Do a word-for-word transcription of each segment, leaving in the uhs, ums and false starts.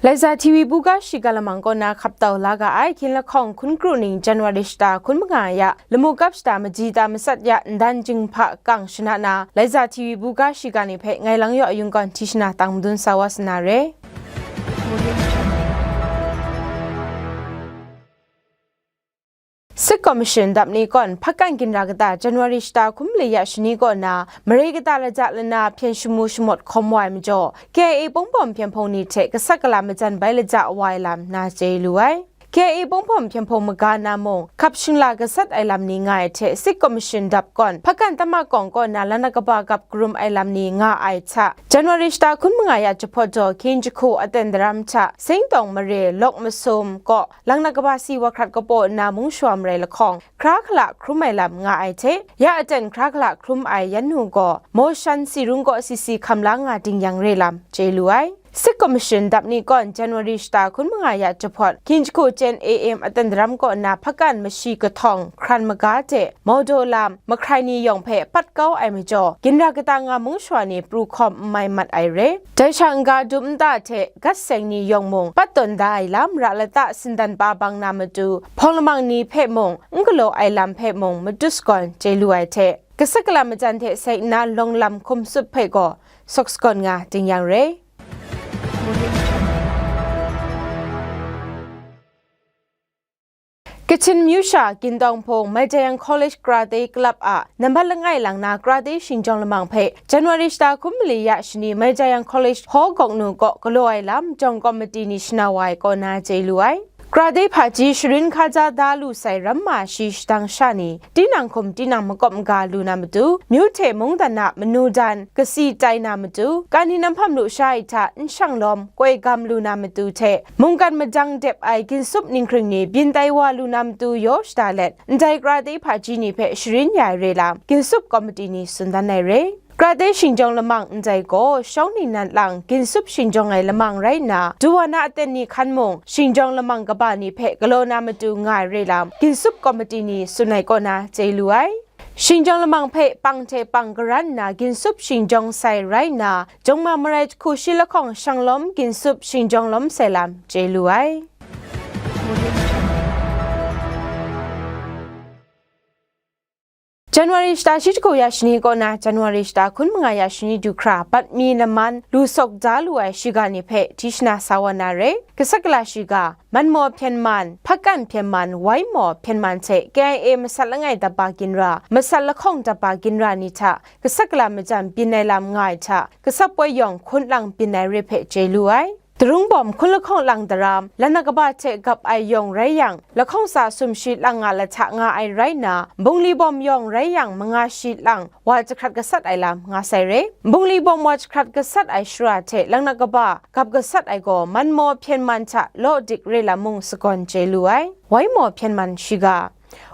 Laiza T V buga shiga lamang kaw na hkap tau la ga ai hkyin lahkawng hkun kru ning January shata hkun manga ya lamu kap shata maji ta matsat ya ndan jinghpa kang shana na Laiza T V buga shiga ni hpe ngai lang yaw yung kawn hti shana tang madun sa wa sa na re. Sik Commission dap ni kawn hpakan ginra kata January shata hkun mali ya shani kaw na mare kata laja lana hpyen shamu shamawt hkawm wa ai majaw, K I A pawng bawm hpyen hpawng ni hte gasat gala majan bai laja wa ai lam na chye lu ai. K I A pawng bawm hpyen hpawng maga na mung, hkap shingla gasat ai lam ni nga ai hte Sik Commission dap kawn hpakan tama kawng kaw na lana kaba gap karum ai lam ni nga ai hta, January shata hkun manga ya jahpawt jaw hkyin jahku aten daram hta, Singtawng mare, Lawk Masum kaw, Lang na kaba si wa hkrat kapaw nna mung shawa marai lahkawng, hkra hkala hkrum ai lam nga ai hte, ya aten hkra hkala hkrum ai yan nu gaw, Mawshan si rung kaw si si hkam la nga ding yang re lam chye lu ai. Sik Commission dap ni kawn January shata hkun manga ya jahpawt, hkyin jahku ten A M aten daram kaw nna hpakan mashi kahtawng hkran maga hte, maudaw lam, mahkrai ni yawng hpe pat kau ai majaw, ginra kata nga mung shawa ni pru hkawm n mai mat ai re. Dai sha n-ga dum nta hte gat seng ni yawng mung, pat tawn da ai lam ra lata sindan pa bang na matu, hpawng lamang ni hpe mung, n galaw ai lam hpe mung, matut sagawn chye lu ai hte, gasat gala majan hte sai nna lawng lam hkum tsup hpe gaw, sawk sagawn nga ding yang re. Kachin amyu sha Gindawng Hpung Maitayang College Karate Club a nambat langai lang na karate shingjawng lamang hpe January shata hkun mali ya shani Maitayang College Hall Gawknu kaw galaw ai lam jawng komiti ni shana wa ai kaw na chye lu ai. Karate hpaji sharin hkaja da lu sai ramma shi shadang sha ni, tinang hkum tinang makawp maga lu na matu, myu hte mungdan a manu dan kasi tai na matu, kani namhpam lusha ai hta n shang lawm koi gam lu na matu hte, mungkan madang dep ai ginsup ninghkring ni byin tai wa lu na matu yaw shada let, ndai karate hpaji ni hpe sharin ya ai re lam, ginsup komiti ni tsun dan ai re. Karate shingjawng lamang ndai gaw, shawng ningnan lang ginsup shingjawng ai lamang rai nna, duwa na aten ni hkan mung, shingjawng lamang kaba ni hpe galaw na matu nga ai re lam, ginsup komiti ni tsun ai kaw na chye lu ai. Shingjawng lamang hpe pang hte pang karan nna ginsup shingjawng sai rai nna, jawng ma marai jahku shi lahkawng shanglawm ginsup shingjawng lawm sai lam chye lu ai. January shata shi jahku ya shani kaw na January shata hkun manga ya shani du hkra, bat mi laman lu sawk da lu ai shiga ni hpe hti shana sa wa na re. Gasat gala shiga, Manmaw Hpyen Man, Hpakan Hpyen Man, Waimaw Hpyen Man hte K I A masat langai daba ginra, masat lahkawng daba ginra ni hta gasat gala majan byin ai lam nga ai hta, gasat poi yawng hkun lang byin ai re hpe chye lu ai. Darung bawm hkun lahkawng lang daram, lana kaba hte gap ai yawng rai yang, lahkawng tsa sum shi lang nga lahta nga ai rai nna, bungli bawm yawng rai yang, manga shi lang wa jahkrat gasat ai lam nga sai re. Bungli bawm wa jahkrat gasat ai shara hte lang na kaba gap gasat ai gaw, Manmaw Hpyen Man hta law dik re lam mung sagawn chye lu ai. Waimaw Hpyen Man shiga,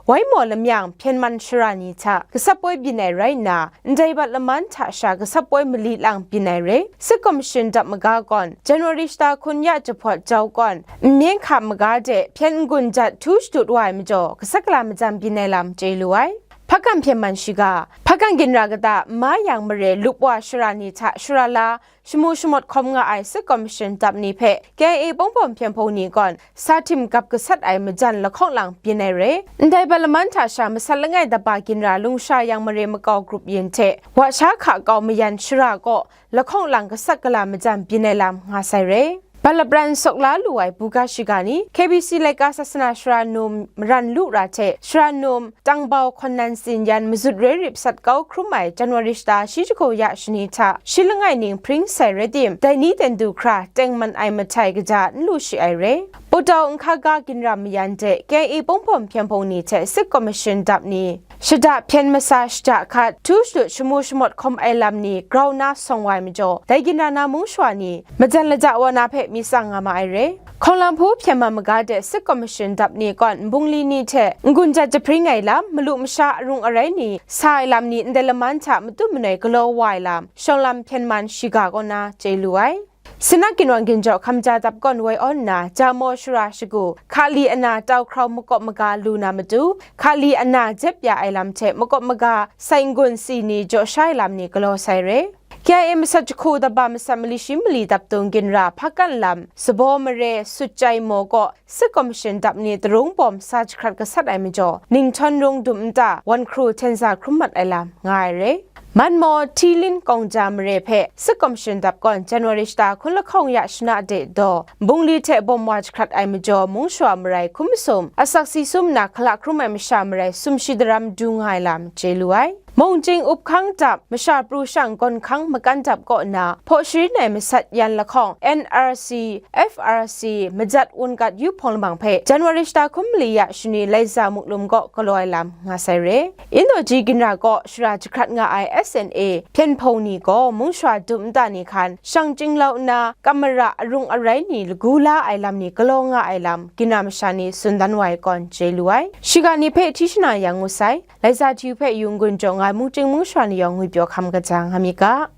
Waimaw Lamyang Hpyen Man shara ni hta gasat poi byin ai rai nna, ndai bat laman hta sha gasat poi mali lang byin ai re. Sik Commission dap maga gawn, January shata hkun ya jahpawt jau gawn, n myen hka maga de hpyen n-gun jat htu shadut wa ai majaw, gasat gala majan byin ai lam chye lu ai. Hpakan Hpyen Man shiga, hpakan ginra kata, ma yang mare lup wa shara ni hta shara la, shamu shamawt hkawm nga ai Sik Commission dap ni hpe K I A pawng bawm hpyen hpawng ni gawn sa htim gap gasat ai majan lahkawng lang byin ai re. Ndai bat laman hta sha masat langai daba ginra lungsha yang mare makau grup yin hte wa sha hka kau mayan shara kaw lahkawng lang gasat gala majan byin ai lam nga sai re. Bat lapran sawk la lu ai buga shiga ni, K B C laika sasana shara num maran lu ra hte shara num Tangbau Hkawn Nan Tsin yan mazut roi rip sat kau hkrum ai January shata shi jahku ya shani hta shi langai ning hpring sai rai tim, dai ni ten du hkra tengman ai mahtai kaja n lu shi ai re. Putau Nhka ga ginra mayan de K I A pawng bawm hpyen hpawng ni hte Sik Commission dap ni, shada hpyen masa shada hkat, htu shadut shamu shamawt hkawm ai lam ni grau na sawng wa ai majaw, dai ginra na mung shawa ni majan laja wa na hpe myit tsang nga ma ai re. Hkawng lam hpu hpyen man maga de Sik Commission dap ni gawn nbungli ni hte n-gun jat jahpring ai lam, malu masha arung arai ni sa ai lam ni ndai laman hta matu manoi galaw wa ai lam, shawng lam hpyen man shiga kaw na chye lu ai. Sinak ginwang ginjaw hkamja dap gawn woi awn nna, Jamaw shara shagu, hkali ana tau hkrau makawp maga lu na matu, hkali ana jep ya ai lam hte makawp maga sai n-gun si ni jaw sha ai lam ni galaw sai re. K I A masat jahku daba masat mali shi mali dap tung ginra hpakan lam Sabaw mare Sutjai Maw kaw Sik Commission dap ni tarung bawm sa jahkrat gasat ai majaw, Ningchon Rung dum nta wan hkru hten za hkrum mat ai lam nga ai re. Manmaw Htilin Kawngja mare hpe Sik Commission dap gawn January shata hkun lahkawng ya shana de daw, bungli hte bawm wa jahkrat ai majaw, mung shawa marai hkum masum, asak si sum nna hkala hkrum ai masha marai sumshi daram du nga ai lam chye lu ai. Mungchying up hkang dap, masha pru shang gawn hkang makan dap kaw nna, hpaw sharin ai masat yan lahkawng N R C, F R C, majat wungat yu hpawng lamang hpe January shata hkun mali ya shani Laiza Muklum kaw galaw ai lam nga sai re. Indaw ji ginra kaw shara jahkrat nga ai S N A hpyen hpawng ni gaw mung shawa dum nta ni hkan shang chyinglau nna, kamara arung arai ni lagu la ai lam ni galaw nga ai lam, ginra masha ni tsun dan wa ai kawn chye lu ai. Shiga ni hpe hti shana yang ngu sai. Laiza Hti hpe yu n-gun jaw nga ai mungchying mung shawa ni yawng ngwipyaw hkam kaja nga myit ga.